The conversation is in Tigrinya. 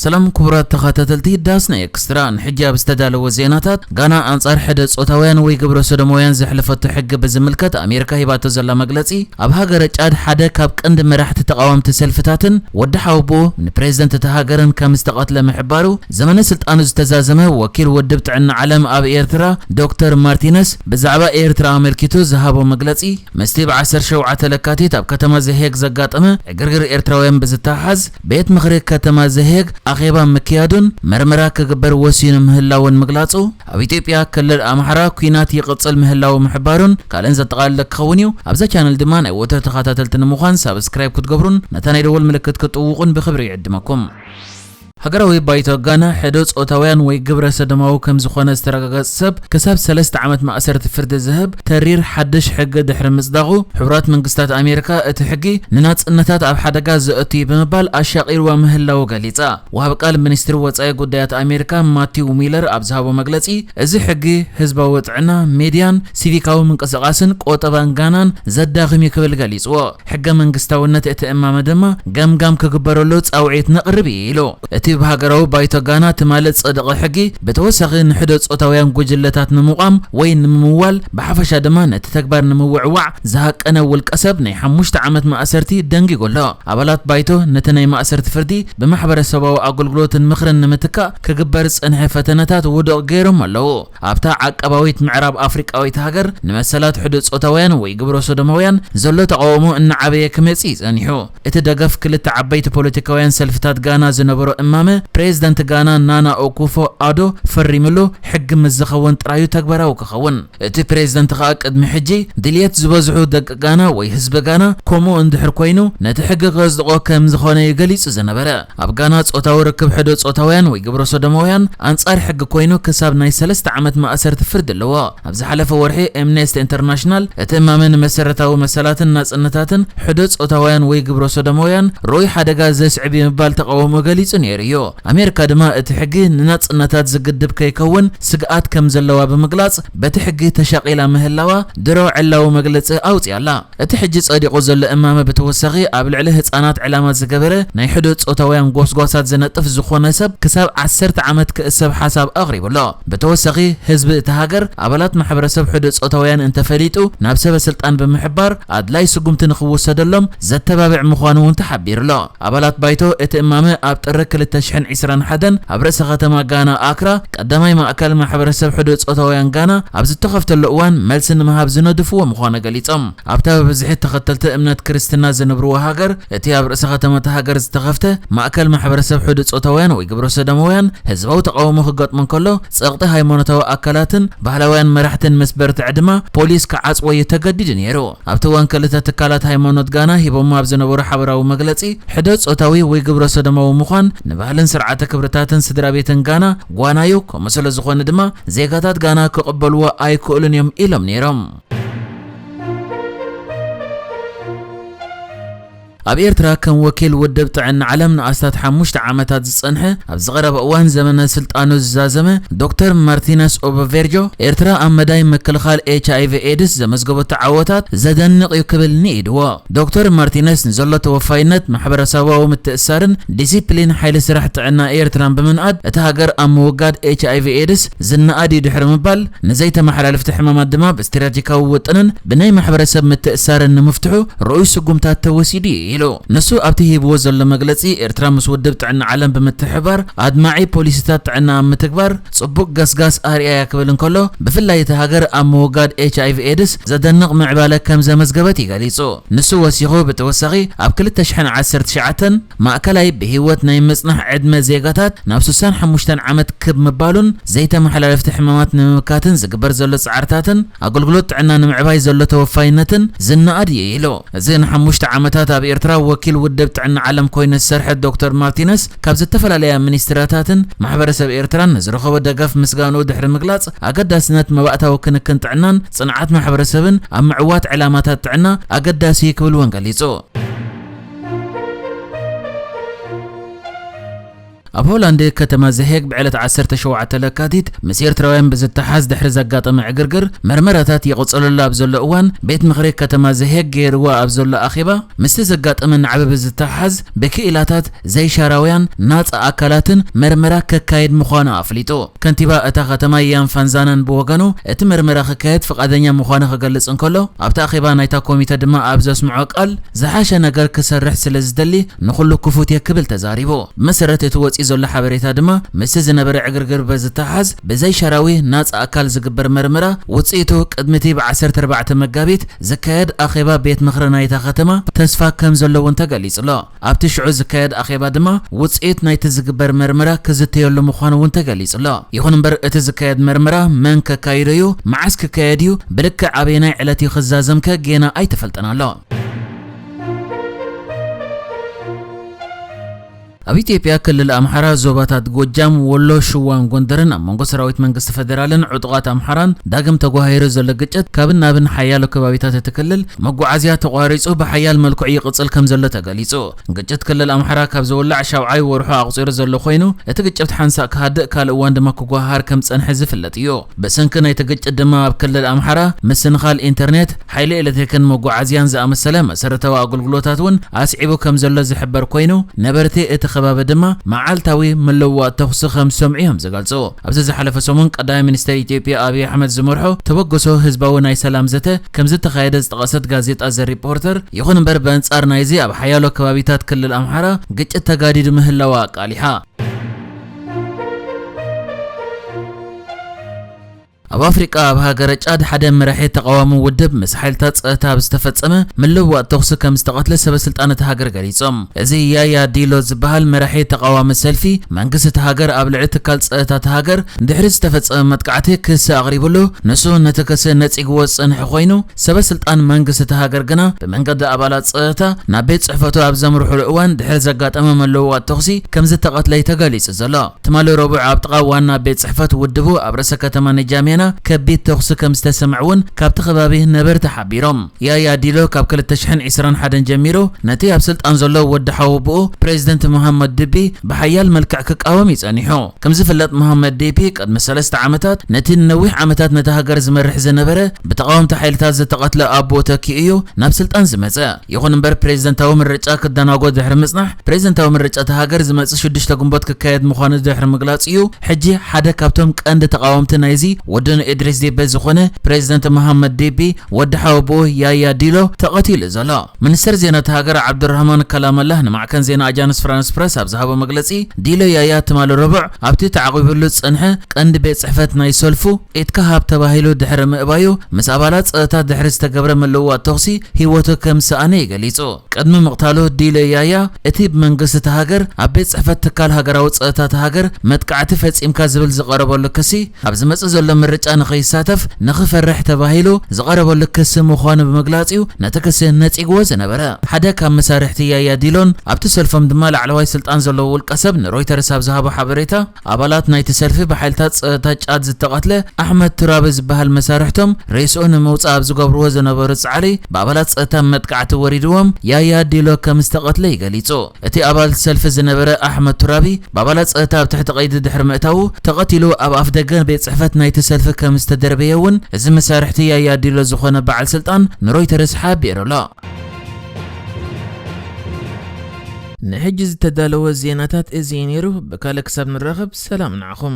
ሰላም ክቡራት ተኸታተልቲ ዳስና ኤክስትራ፣ ንሕጂ ኣብ ዝተዳለወ ዜናታት፣ ጋና ኣንጻር ሕደ ጾታውያን ወይ ግብረ ሰዶማውያን ዘሕለፈቶ ሕጊ ብዝምልከት ኣሜሪካ ሂባቶ ዘላ መግለጺ፣ ኣብ ሃገረ ጫድ ሓደ ካብ ቀንዲ መራሕቲ ተቓወምቲ ሰልፍታትን ወዲ ሓወቦኡ ንፕሬዝደንት እታ ሃገርን ከም ዝተቐትለ ምሕባሩ፣ ዘመነ ስልጣኑ ዝተዛዘመ ወኪል ውድብ ጥዕና ዓለም ኣብ ኤርትራ ዶክተር ማርቲነስ ብዛዕባ ኤርትራ ኣመልኪቱ ዝሃቦ መግለጺ፣ ምስቲ ብ ዓሰርተ ሸውዓተ ለካቲት ኣብ ከተማ ዘሄግ ዘጋጠመ ዕግርግር ኤርትራውያን ብዝተሓሓዝ፣ ቤት ምኽሪ ከተማ ዘሄግ ኣኼባ ምክያዱን መርመራ ክግበር ወሲኑ ምህላውን ምግላጹ፣ ኣብ ኢትዮጵያ ክልል ኣምሓራ ኲናት ይቕጽል ምህላው ምሕባሩን ካልእን ዘጠቓለለ ክኸውን እዩ። ኣብዛ ቻነል ድማ ናይ ወትሩ ተኸታተልቲ ንምዃን ሳብስክራይብ ክትገብሩን ነታ ናይ ደወል ምልክት ክትጥውቑን ብኽብሪ ይዕድመኩም። ሃገራዊ ባይቶ ጋና ሕዶ ጾታውያን ወይ ግብረ ሰዶማዊ ከም ዝኾነ ዝተረጋገጸ ሰብ ክሳብ ሰለስተ ዓመት ማእሰርቲ ፍርዲ ዝህብ ተሪር ሓድሽ ሕጊ ድሕሪ ምጽዳቑ፣ ሕቡራት መንግስታት ኣሜሪካ እቲ ሕጊ ንናጽነታት ኣብ ሓደጋ ዘእቱ እዩ ብምባል ኣሻቒልዋ ምህላው ገሊጻ። ወሃቢ ቃል ሚኒስትሪ ወጻኢ ጉዳያት ኣሜሪካ ማቲው ሚለር ኣብ ዝሃቦ መግለጺ፣ እዚ ሕጊ ህዝባዊ ጥዕና፣ ሜድያን ሲቪካዊ ምንቅስቓስን ቆጠባን ጋናን ዘዳኽም እዩ ክብል ገሊጽዎ። ሕገ መንግስታውነት እቲ እማመ ድማ ገምጋም ክግበረሉ ጻውዒት ነቕርብ እዩ ኢሉ። እቲ ብሃገራዊ ባይቶ ጋና ትማሊ ዝጸደቐ ሕጊ ብተወሳኺ ንሕደ ጾታውያን ጉጅለታት ንምቋም ወይ ንምምዋል፣ ብሓፈሻ ድማ ነቲ ተግባር ንምውዕዋዕ ዝሃቀነ ውልቀ ሰብ ናይ ሓሙሽተ ዓመት ማእሰርቲ ደንጊጉ ኣሎ። ኣባላት ባይቶ ነቲ ናይ ማእሰርቲ ፍርዲ ብማሕበረሰባዊ ኣገልግሎትን ምኽርን ንምትካእ ክግበር ዝጸንሐ ፈተነታት ውዱቕ ገይሮም ኣለዉ። ኣብታ ዓቀባዊት ምዕራብ ኣፍሪቃዊት ሃገር ንመሰላት ሕዱእ ጾታውያን ወይ ግብረ ሶዶማውያን ዘሎ ተቓውሞ እናዓበየ ክመጽእ እዩ ጸኒሑ። እቲ ደገፍ ክልተ ዓበይቲ ፖለቲካውያን ሰልፍታት ጋና ዝነበሮ እማመ፣ ፕሬዝደንት ጋና ናና ኦኩፎ ኣዶ ፈሪምሉ ሕጊ ምስ ዝኸውን ጥራዩ ተግባራዊ ክኸውን። እቲ ፕሬዝደንት ከኣ ቅድሚ ሕጂ ድልየት ዝበዝሑ ደቂ ጋና ወይ ህዝቢ ጋና ከምኡ እንድሕር ኮይኑ ነቲ ሕጊ ከጽድቖ ከም ዝኾነ እዩ ገሊጹ ዝነበረ። ኣብ ጋና ጾታዊ ርክብ ሕደ ጾታውያን ወይ ግብረ ሶዶማውያን ኣንጻር ሕጊ ኮይኑ ክሳብ ናይ ሰለስተ ዓመት ማእሰርቲ ፍርዲ ኣለዎ። ኣብ ዝሓለፈ ወርሒ ኤምነስቲ ኢንተርናሽናል እቲ እማመ ንመሰረታዊ መሰላትን ናጽነታትን ሕደ ጾታውያን ወይ ግብረ ሶዶማውያን ርኡይ ሓደጋ ዘስዕብ እዩ ምባል ተቓውሞ ገሊጹ ነይሩ እዩ። ኣሜሪካ ድማ እቲ ሕጊ ንናጽነታት ዝግድብ ከይከውን ስግኣት ከም ዘለዋ ብምግላጽ በቲ ሕጊ ተሻቒላ ምህላዋ ድሮ ዕላዊ መግለጺ ኣውጺኣ ኣላ። እቲ ሕጂ ጸዲቑ ዘሎ እማመ ብተወሳኺ ኣብ ልዕሊ ህጻናት ዕላማ ዝገበረ ናይ ሕዱእ ጾታውያን ጎስጓሳት ዝነጥፍ ዝኾነ ሰብ ክሳብ ዓሰርተ ዓመት ክእሰብ ሓሳብ ኣቕሪቡ ኣሎ። ብተወሳኺ ህዝቢ እታ ሃገር ኣባላት ማሕበረሰብ ሕዱእ ጾታውያን እንተፈሊጡ ናብ ሰበ ስልጣን ብምሕባር ኣድላይ ስጉምቲ ንኽውሰደሎም ዘተባብዕ ምዃኑ እውን ተሓቢሩ ኣሎ። ኣባላት ባይቶ እቲ እማመ ኣብ ጥሪ ክልተ ሽሕን ዕስራን ሓደን ኣብ ርእሰ ከተማ ጋና ኣክራ ቀዳማይ ማእከል ማሕበረሰብ ሕዱእ ጾታውያን ጋና ኣብ ዝተኸፍተሉ እዋን መልሲ ንምሃብ ዝነድፍዎ ምዃኑ ገሊጾም። ኣብታ ብብዝሒ ተኸተልቲ እምነት ክርስትና ዝነብርዎ ሃገር፣ እቲ ኣብ ርእሰ ከተማ እታ ሃገር ዝተኸፍተ ማእከል ማሕበረሰብ ሕዱእ ጾታውያን ወይ ግብረ ሰዶማውያን ህዝባዊ ተቓውሞ ክገጥሞ እንከሎ፣ ጸቕጢ ሃይማኖታዊ ኣካላትን ባህላውያን መራሕትን ምስ በርትዐ ድማ ፖሊስ ክዓጽዎ እዩ ተገዲዱ ነይሩ። ኣብቲ እዋን ክልተ ትካላት ሃይማኖት ጋና ሂቦሞ ኣብ ዝነበሩ ሓበራዊ መግለጺ፣ ሕደ ጾታዊ ወይ ግብረ ሰዶማዊ ምዃን ንባህልን ስርዓተ ክብርታትን ስድራ ቤትን ጋና ጓናዩ፣ ከምኡ ስለ ዝኾነ ድማ ዜጋታት ጋና ክቕበልዎ ኣይክእሉን እዮም ኢሎም ነይሮም። ኣብ ኤርትራ ከም ወኪል ውድብ ጥዕና ዓለም ንኣስታት ሓሙሽተ ዓመታት ዝጸንሐ፣ ኣብዚ ቀረባ እዋን ዘመነ ስልጣኑ ዝዛዘመ ዶክተር ማርቲነስ ኦበቬርጆ፣ ኤርትራ ኣብ መዳይ ምክልኻል ኤች ኣይ ቪ ኤድስ ዘመዝገበቶ ዓወታት ዘደንቕ እዩ ክብል ንኢድዎ። ዶክተር ማርቲነስ ንዘሎ ተወፋይነት፣ ማሕበረሰባዊ ምትእስሳርን ዲሲፕሊን ሓይሊ ስራሕ ጥዕና ኤርትራን ብምንኣድ፣ እታ ሃገር ኣብ ምውጋድ ኤች ኣይ ቪ ኤድስ ዝነኣድ እዩ ድሕሪ ምባል፣ ንዘይተመሓላለፍቲ ሕማማት ድማ ብስትራቴጂካዊ ውጥንን ብናይ ማሕበረሰብ ምትእስሳርን ንምፍትሑ ርኡይ ስጉምታት ተወሲዱ እዩ ኢሉ። ንሱ ኣብቲ ሂብዎ ዘሎ መግለጺ፣ ኤርትራ ምስ ውድብ ጥዕና ዓለም ብምትሕብባር ኣድማዒ ፖሊሲታት ጥዕና ኣብ ምትግባር ጽቡቕ ገስጋስ ኣርኣያ ክብል እንከሎ፣ ብፍላይ እታ ሃገር ኣብ ምውጋድ ኤች ኣይ ቪ ኤድስ ዘደንቕ ምዕባለ ከም ዘመዝገበት እዩ ገሊጹ። ንሱ ወሲኹ ብተወሳኺ ኣብ ክልተ ሽሕን ዓሰርተ ትሽዓተን ማእከላይ ብህይወት ናይ ምጽናሕ ዕድመ ዜጋታት ናብ ስሳን ሓሙሽተን ዓመት ክብ ምባሉን ዘይተመሓላለፍቲ ሕማማት ንምምካትን ዝግበር ዘሎ ጻዕርታትን ኣገልግሎት ጥዕና ንምዕባይ ዘሎ ተወፋይነትን ዝነኣድ እዩ ኢሉ። እዚ ንሓሙሽተ ዓመታት ኣብ ኤርትራ ወኪል ውድብ ጥዕና ዓለም ኮይኑ ዝሰርሐ ዶክተር ማርቲነስ ካብ ዝተፈላለያ ሚኒስትሪታትን ማሕበረሰብ ኤርትራን ንዝረኸቦ ደገፍ ምስጋንኡ ድሕሪ ምግላጽ፣ ኣገዳስነት መባእታዊ ክንክን ጥዕናን ጽንዓት ማሕበረሰብን ኣብ ምዕዋት ዕላማታት ጥዕና ኣገዳሲ እዩ ክብል እውን ገሊጹ። ኣብ ሆላንድ ከተማ ዘሄግ ብዕለት ዓሰርተ ሸውዓተ ለካቲት ምስ ኤርትራውያን ብዝተሓዝ ድሕሪ ዘጋጠመ ዕግርግር መርመራታት ይቕጽለሉ ኣብ ዘሎ እዋን፣ ቤት ምኽሪ ከተማ ዘሄግ ገይርዎ ኣብ ዘሎ ኣኼባ፣ ምስቲ ዘጋጠመ ናዕቢ ብዝተሓዝ ብክኢላታት ዘይሻራውያን ናጻ ኣካላትን መርመራ ከካይድ ምዃኑ ኣፍሊጡ። ከንቲባ እታ ከተማ ያን ፋንዛነን ብወገኑ፣ እቲ መርመራ ክካየድ ፍቓደኛ ምዃኑ ክገልጽ እንከሎ፣ ኣብቲ ኣኼባ ናይታ ኮሚተ ድማ ኣብ ዘስምዖ ቃል፣ ዝሓሸ ነገር ክሰርሕ ስለ ዝደሊ ንኹሉ ክፉት እየ ክብል ተዛሪቡ። ብመሰረት እቲ ወጺኡ ዘሎ ሓበሬታ ድማ፣ ምስቲ ዝነበረ ዕግርግር በዝተሓዝ ብዘይሻራዊ ናጻ ኣካል ዝግበር መርመራ ውጽኢቱ ቅድሚ እቲ ብ ዓሰርተ ኣርባዕተ መጋቢት ዝካየድ ኣኼባ ቤት ምኽሪ ናይታ ከተማ ተስፋ ከም ዘሎ እውን ተገሊጹ ኣሎ። ኣብቲ ሽዑ ዝካየድ ኣኼባ ድማ ውጽኢት ናይቲ ዝግበር መርመራ ክዝተየሉ ምዃኑ እውን ተገሊጹ ኣሎ። ይኹን እምበር እቲ ዝካየድ መርመራ መን ከካይዶ እዩ፣ መዓስ ክካየድ እዩ፣ ብልክዕ ኣበየናይ ዕለት እዩ ክዛዘምከ ጌና ኣይተፈልጠን ኣሎ። ኣብ ኢትዮጵያ ክልል ኣምሓራ ዞባታት ጎጃም፣ ወሎ፣ ሽዋን ጎንደርን ኣብ መንጎ ሰራዊት መንግስቲ ፌደራልን ዕጡቓት ኣምሓራን ዳግም ተጓሂሩ ዘሎ ግጭት ካብን ናብን ሓያሎ ከባቢታት እቲ ክልል መጓዓዝያ ተቋሪጹ ብሓያል መልክዑ ይቕጽል ከም ዘሎ ተገሊጹ። ግጭት ክልል ኣምሓራ ካብ ዝውላዕ ሻውዓይ ወርሑ ኣቑጺሩ ዘሎ ኮይኑ፣ እቲ ግጭት ሓንሳእ ክሃድእ ካልእ እዋን ድማ ክጓሃር ከም ጸንሐ ዝፍለጥ እዩ። ብሰንኪ ናይቲ ግጭት ድማ ኣብ ክልል ኣምሓራ ምስንኻል ኢንተርኔት፣ ሓይሊ ኤሌክትሪክን መጓዓዝያን ዝኣመሰለ መሰረታዊ ኣገልግሎታት እውን ኣስዒቡ ከም ዘሎ ዝሕበር ኮይኑ፣ ነበርቲ እቲ ከባቢ ድማ መዓልታዊ ምልውዋጥ ተኹሲ ከም ዝሰምዑ እዮም ዝገልጹ። ኣብዚ ዝሓለፈ ሰሙን ቀዳማይ ሚኒስትር ኢትዮጵያ ኣብይ ኣሕመድ ዝመርሖ ተበግሶ ህዝባዊ ናይ ሰላም ዘተ ከም ዝተኻየደ ዝጠቐሰት ጋዜጣ ዘ ሪፖርተር፣ ይኹን እምበር ብኣንጻር ናይዚ ኣብ ሓያሎ ከባቢታት ክልል ኣምሓራ ግጭት ተጋዲዱ ምህላዋ ኣቃሊሓ። ኣብ ኣፍሪቃ ኣብ ሃገረ ጫድ ሓደ መራሒ ተቓዋሚ ውድብ ምስ ሓይልታት ጸጥታ ኣብ ዝተፈጸመ ምልውዋጥ ተኹሲ ከም ዝተቐትለ ሰበ ስልጣን እታ ሃገር ገሊጾም። እዚ ያያ ዲሎ ዝበሃል መራሒ ተቓዋሚ ሰልፊ መንግስቲ እታ ሃገር ኣብ ልዕሊ ትካል ጸጥታ እታ ሃገር ድሕሪ ዝተፈጸመ መጥቃዕቲ ክሲ ኣቕሪብሉ፣ ንሱ ነቲ ክሲ ነጺግዎ ዝጸንሐ ኮይኑ፣ ሰበ ስልጣን መንግስቲ እታ ሃገር ግና ብመንገዲ ኣባላት ጸጥታ ናብ ቤት ጽሕፈቱ ኣብ ዘምርሑሉ እዋን ድሕሪ ዘጋጠመ ምልውዋጥ ተኹሲ ከም ዝተቐትለ እዩ ተገሊጹ ዘሎ። ትማሊ ረቡዕ ኣብ ጥቓ ዋና ቤት ጽሕፈት ውድቡ ኣብ ርእሰ ከተማ ንጃሜና ከቢድ ተኹሲ ከም ዝተሰምዐ እውን ካብቲ ከባቢ ነበርቲ ሓቢሮም። ያያ ዲሎ ካብ ክልተ ሽሕን ዕስራን ሓደን ጀሚሩ ነቲ ኣብ ስልጣን ዘሎ ወዲ ሓወቦኡ ፕሬዚደንት መሃመድ ድቢ ብሓያል መልክዕ ክቃወም እዩ ጸኒሑ። ከም ዝፍለጥ መሃመድ ዲቢ ቅድሚ ሰለስተ ዓመታት ነቲ ንነዊሕ ዓመታት ነታ ሃገር ዝመርሕ ዝነበረ ብተቓወምቲ ሓይልታት ዝተቐትለ ኣቦኡ ተኪኡ እዩ ናብ ስልጣን ዝመጸ። ይኹን እምበር ፕሬዚደንታዊ ምርጫ ክደናጎ ድሕሪ ምጽናሕ፣ ፕሬዚደንታዊ ምርጫ እታ ሃገር ዝመጽእ ሽዱሽተ ግንቦት ክካየድ ምዃኑ ድሕሪ ምግላጹ እዩ ሕጂ ሓደ ካብቶም ቀንዲ ተቓወምቲ ናይዚ ውድን ኢድሪስ ዴቤ ዝኾነ ፕሬዚደንት መሃመድ ዴቢ ወዲ ሓወቦኡ ያያ ዲሎ ተቐቲሉ ዘሎ። ሚኒስተር ዜና እታ ሃገር ዓብዱራህማን ካላመላህ ንማዕከን ዜና ኣጃንስ ፍራንስ ፕረስ ኣብ ዝሃቦ መግለጺ፣ ዲሎ ያያ ትማሊ ረቡዕ ኣብቲ ተዓቒቡሉ ዝጸንሐ ቀንዲ ቤት ጽሕፈት ናይ ሰልፉ ኢትካሃብ ተባሂሉ ድሕሪ ምእባዩ፣ ምስ ኣባላት ጸጥታ ድሕሪ ዝተገብረ ምልውዋጥ ተኹሲ ህይወቱ ከም ዝሰኣነ እዩ ገሊጹ። ቅድሚ ምቕታሉ ዲሎ ያያ፣ እቲ ብመንግስቲ እታ ሃገር ኣብ ቤት ጽሕፈት ትካል ሃገራዊ ጸጥታ እታ ሃገር መጥቃዕቲ ፈጺምካ ዝብል ዝቐረበሉ ክሲ፣ ኣብ ዝመጽእ ዘሎ ምርጫ ንኸይሳተፍ ንኽፈርሕ ተባሂሉ ዝቐረበሉ ክሲ ምዃኑ ብምግላጽ እዩ ነቲ ክሲ ነጺግዎ ዝነበረ። ሓደ ካብ መሳርሕቲ ያያ ዲሎን ኣብቲ ሰልፎም ድማ ላዕለዋይ ስልጣን ዘለዎ ውልቀ ሰብ ንሮይተርስ ኣብ ዝሃቦ ሓበሬታ፣ ኣባላት ናይቲ ሰልፊ ብሓይልታት ጸጥታ ጫድ ዝተቐትለ ኣሕመድ ቱራቢ ዝበሃል መሳርሕቶም ሬስኡ ንምውጻእ ኣብ ዝገብርዎ ዝነበሩ ጻዕሪ ብኣባላት ጸጥታ መጥቃዕቲ ወሪድዎም ያያ ዲሎ ከም ዝተቐትለ እዩ ገሊጹ። እቲ ኣባል ሰልፊ ዝነበረ ኣሕመድ ቱራቢ ብኣባላት ጸጥታ ኣብ ትሕቲ ቀይዲ ድሕሪ ምእታዉ ተቐቲሉ ኣብ ኣፍደገ ቤት ጽሕፈት ናይቲ ሰልፊ ከም ዝተደርበየ እውን እዚ መሳርሕቲ ያያ ዲሎ ዝኾነ በዓል ስልጣን ንሮይተርስ ሓቢሩ ኣሎ። ንሕጂ ዝተዳለወ ዜናታት እዚ እዩ ነይሩ። ብካልእ ክሳብ ንራኸብ ሰላም ንዓኹም።